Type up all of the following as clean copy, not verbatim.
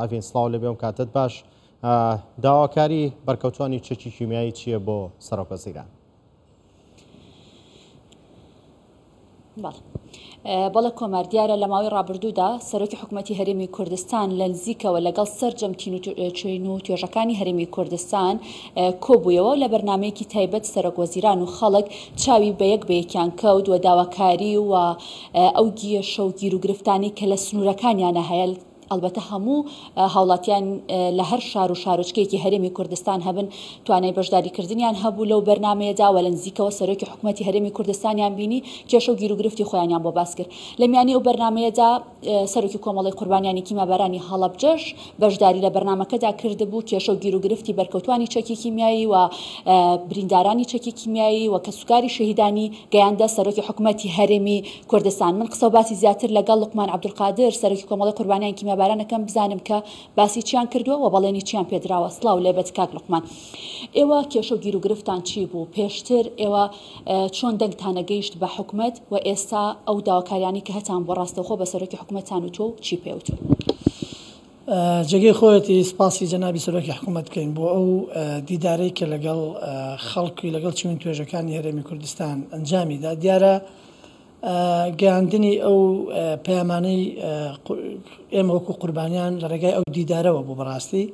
ئەڤین سڵاو لێبێ ئەم کاتەت باش داواکاری بەرکەوتوانی چەکی کیمیایی چییە بۆ سەرۆک وەزیران؟ بەڵێ کۆمار دیارە لە ماوەی ڕابردوودا سەرۆکی حکوومەتی هەرێمی کوردستان لە نزیکەوە لەگەڵ سەرجەم تین و چوین و توێژەکانی هەرێمی کوردستان کۆبوویەوە لە بەرنمەیەکی تایبەت سەرۆک وەزیران و خەڵک چاوی بە یەک بە یەکیان کەوت و داواکاری و ئەو گیەشە و گیروگرفتانی کە لە سنوورەکانیانە هەیە ئەڵبەتە هەموو هاوڵاتیان لە هەر شار و شارۆچکەیەکی هەرێمی کوردستان هەبن توانای بەشداریکردنیان هەبوو لەو بەرنامەیەدا و لە نزیکەوە سەرۆکی حکومەتی هەرێمی کوردستانیان بینی کێشە و گیروگرفتی خۆیانیان بۆ باس کرد. لە میانی ئەو بەرنامەیەدا سەرۆکی کۆمەڵەی قوربانیانی کیمیابارانی هەڵەبجەش بەشداری لە بەرنامەکەدا کردبوو، کێشە و گیروگرفتی بەرکەوتوانی چەکی کیمیایی و بریندارانی چەکی کیمیایی و کەسوکاری شەهیدانی گەیاندە سەرۆکی حکومەتی هەرێمی کوردستان. من قسە و باسی زیاتر لەگەڵ لوقمان عەبدولقادر، سەرۆکی کۆمەڵەی قوربانیانی کیمیاباران ئەکەم بزانم کە باسی چیان کردووە و بەڵێنی چیان پێدراوە. سڵاو لێبێت کاک لوقمان. ئێوە کێشە و گیروگرفتان چی بوو؟ پێشتر ئێوە چۆن دەنگتان ئەگەیشت بە حکومەت و ئێستا ئەو داواکاریانەی کە هەتان بووە ڕاستەوخۆ بە سەرۆکی حکومەتتان وتووە و چی پێوتوون؟ جێگەی خۆیەتی سپاسی جەنابی سەرۆکی حکوومەت بکەین بۆ ئەو دیدارەی کە لەگەڵ خەڵکی لەگەڵ چین توێژەکانی هەرێمی کوردستان ئەنجامی دا. دیارە گەیاندنی ئەو پەیامانەی ئێمە وەکو قوربانیان لە ڕێگای ئەو دیدارەوە بوو بەڕاستی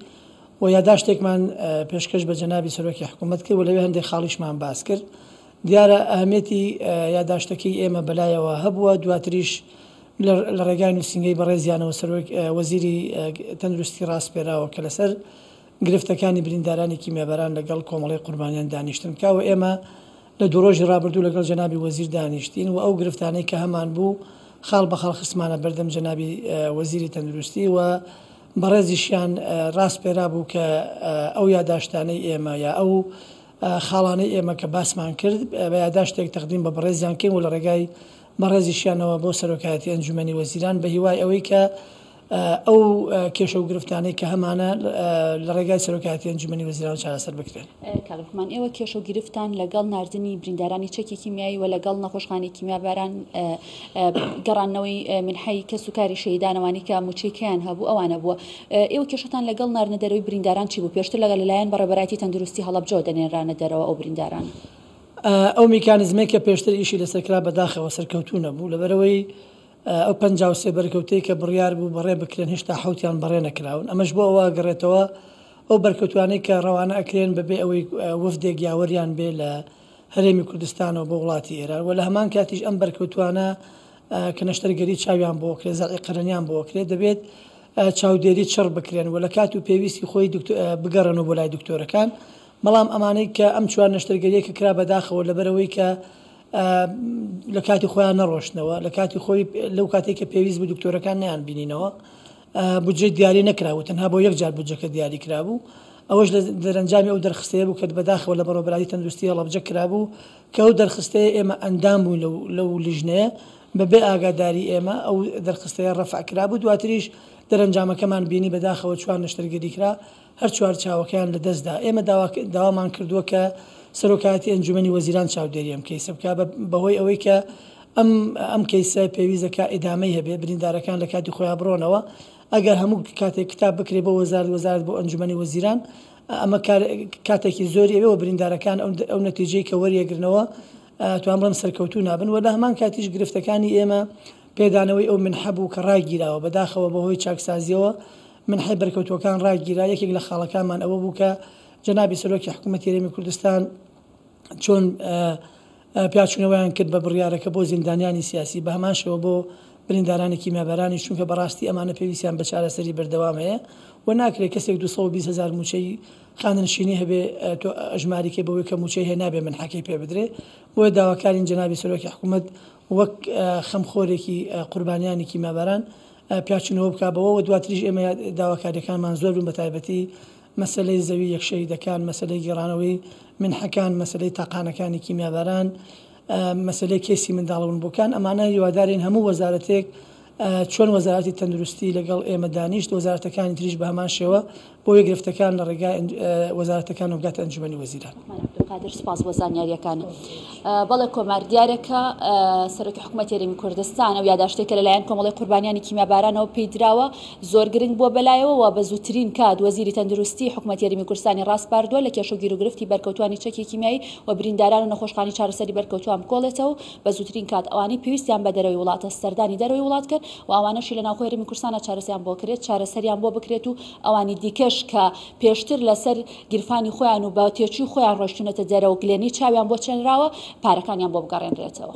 و یاداشتێکمان پێشکەش بە جەنابی سەرۆکی حکوومەت کرد و لەوێ هەندێک خاڵیشمان باس کرد. دیارە ئەهمیەتی یاداشتەکەی ئێمە بەلایەوە هەبووە، دواتریش لە ڕێگای نووسینگەی بەڕێزیانەوە سەرۆک وەزیری تەندروستی ڕاسپێراوە کە لەسەر گرفتەکانی بریندارانی کیمیاباران لەگەڵ کۆمەڵەی قوربانیان دانیشتن بکا و ئێمە لە دوو ڕۆژی ڕابردوو لەگەڵ جەنابی وەزیر دانیشتین و ئەو گرفتانەی کە هەمان بوو خاڵ بە خاڵ خستمانە بەردەم جەنابی وەزیری تەندروستی و بەڕێزیشیان ڕاسپێرابوو کە ئەو یاداشتانەی ئێمە یا ئەو خاڵانەی ئێمە کە باسمان کرد بە یاداشتێک تەقدیم بە بەڕێزیان کەین و لە ڕێگای بەڕێزیشیانەوە بۆ سەرۆکایەتی ئەنجومەنی وەزیران بە هیوای ئەوەی کە ئەو کێشە و گرفتانەی کە هەمانە لە ڕێگای سەرۆکایەتی ئەنجومەنی وەزیران چارەسەر بکرێن. کاک لوقمان ئێوە کێشە و گرفتان لەگەڵ ناردنی بریندارانی چەکی کیمیایی و لەگەڵ نەخۆشخانەی کیمیاباران گەڕاندنەوەی مینحەی کەس و کاری شەهیدانەوانی کە موچەی کەیان هەبوو ئەوانە بووە ئێوە کێشەتان لەگەڵ ناردنە دەرەوەی برینداران چی بوو؟ پێشتر لەگەڵ لەلایەن بەڕێوەبەرایەتی تەندروستی هەڵەبجەوە دەنێنرانە دەرەوە ئەو بریندارانە. ئەو میکانیزمەی کە پێشتر ئیشی لەسەر کرا بەداخەوە سەرکەوتوو نەبوو لەبەرئەوەی ئەو 53 بەرکەوتەی کە بڕیار بوو بەڕێ بکرێن هێشتا حەوتیان بەڕێ نەکراون ئەمەش بۆ ئەوە ئەگەڕێتەوە ئەو بەرکەوتوانەی کە ڕەوانە ئەکرێن بەبێ ئەوەی وەفدێک یاوەریان بێ لە هەرێمی کوردستانەوە بۆ وڵاتی ئێران و لە هەمان کاتیش ئەم بەرکەوتوانە کە نەشتەرگەری چاویان بۆ ئەکرێت زەرعی قەرەنیان بۆ ئەکرێت دەبێت چاودێری چڕ بکرێن و لە کات و پێویستی خۆی بگەڕێنەوە بۆ لای دکتۆرەکان بەڵام ئەمانەی کە ئەم چوار نەشتەرگەریە کە کرا بەداخەوە لەبەرئەوەی کە لە کاتی خۆیان نەڕۆشتنەوە لە کاتی خۆی لەو کاتێک کە پێویست بوو دکتۆرەکان نیان بینینەوە بودجەی دیاری نەکرابوو تەنها بۆ یەک جار بودجەکە دیاری کرابوو ئەوەش لە دەرەنجامی ئەو دەرخستەیە بوو کە بەداخەوە لە بەڕێوەبەرایەتی تەندروستی هەڵەبجە کرابوو کە ئەو دەرخستەیە ئێمە ئەندام بووین لەو لەو لیژنەیە بەبێ ئاگاداری ئێمە ئەو دەرخستەیە ڕەفع کرابوو دواتریش دەرەنجامەکەمان بینی بەداخەوە چوار نەشتەرگەری کرا هەر چوار چاوەکەیان لەدەست دا. ئێمە داوامان کردووە کە سەرۆکایەتی ئەنجومەنی وەزیران چاودێری ئەم کەیسە بکا بەهۆی ئەوەی کە ئەم ئەم کەیسە پێویست دەکا ئیدامەی هەبێ بریندارەکان لە کاتی خۆیان بڕۆنەوە ئەگەر هەموو کاتێک کتاب بکرێ بۆ وەزارەت وەزارەت بۆ ئەنجومەنی وەزیران ئەمە کاتێکی زۆری ئەوێ و بریندارەکان ئەو نەتیجەی کە وەریەگرنەوە توان بڵێم سەرکەوتوو نابن و لە هەمان کاتیش گرفتەکانی ئێمە پێدانەوەی ئەو منحە بوو کە ڕاگیراوە، بەداخەوە بەهۆی چاکسازییەوە منحەی بەرکەوتووەکان ڕاگیرا، یەکێک لە خاڵەکانمان ئەوە بوو کە جەنابی سەرۆکی حکوومەتی هەرێمی کوردستان چۆن پیاچوونەوەیان کرد بە بڕیارەکە بۆ زیندانیانی سیاسی بە هەمان شێوە بۆ بریندارانی کیمیابارانیش، چونکە بەڕاستی ئەمانە پێویستیان بە چارەسەری بەردەوام هەیە و ناکرێت کەسێک 220 هەزار مووچەی خانەنشینی هەبێ تۆ ئەژماری کەی بەوەی کە مووچەی هەیە نابێ منحەکەی پێ بدرێ، بۆیە داواکارین جەنابی سەرۆکی حکوومەت وەک خەمخۆرێکی قوربانیانی کیمیاباران پیاچوونەوە بکا بەوە و دواتریش ئێمە داواکاریەکانمان زۆر بوون بەتایبەتی مەسەلەی زەوی یەک شەهیدەکان، مەسەلەی گێڕانەوەی منحەکان، مەسەلەی تاقانەکانی کیمیاباران، مەسەلەی کەیسی منداڵە ونبووەکان ئەمانە هیوادارین هەموو وەزارەتێک چۆن وەزارەتی تەندروستی لەگەڵ ئێمە دانیشت وەزارەتەکانی تریش بە هەمان شێوە بۆیە گرفتەکان لە ڕێگای وەزارەتەکانەوە بگاتە ئەنجومەنی وەزیران. قادر سوپاس بۆ زانیاریەکانت. بەڵێ کۆمار دیارە کە سەرۆکی حکوومەتی هەرێمی کوردستان ئەو یاداشتێک کە لەلایەن کۆمەڵی قوربانیانی کیمیابارانەوە پێی دراوە زۆر گرنگ بووە بەلایەوە و بە زووترین کات وەزیری تەندروستی حکوومەتی هەرێمی کوردستانی ڕاسپاردووە لە کێشە و گیروگرفتی بەرکەوتوانی چەکی کیمیایی و برینداران و نەخۆشخانی چارەسەری بەرکەوتوان بکۆڵێتەوە و بە زووترین کات ئەوانەی پێویستیان بە دەرەوەی وڵاتە سەردانی دەرەوەی وڵات کەن و ئەوانەشی لە ناوخۆی هەرێمی کوردستانە چارەسەریان بۆ کرێت چارەسەریان بۆ بکرێت و ئەوانی دیکەش کە پێشتر لەسەر گیرفانی خۆیان و بە تێچووی خۆیان ڕۆیشتوونەتە دەرەوە گلێنەی چاویان بۆ چنراوە، پارەکانیان بۆ بگەڕێنرێتەوە.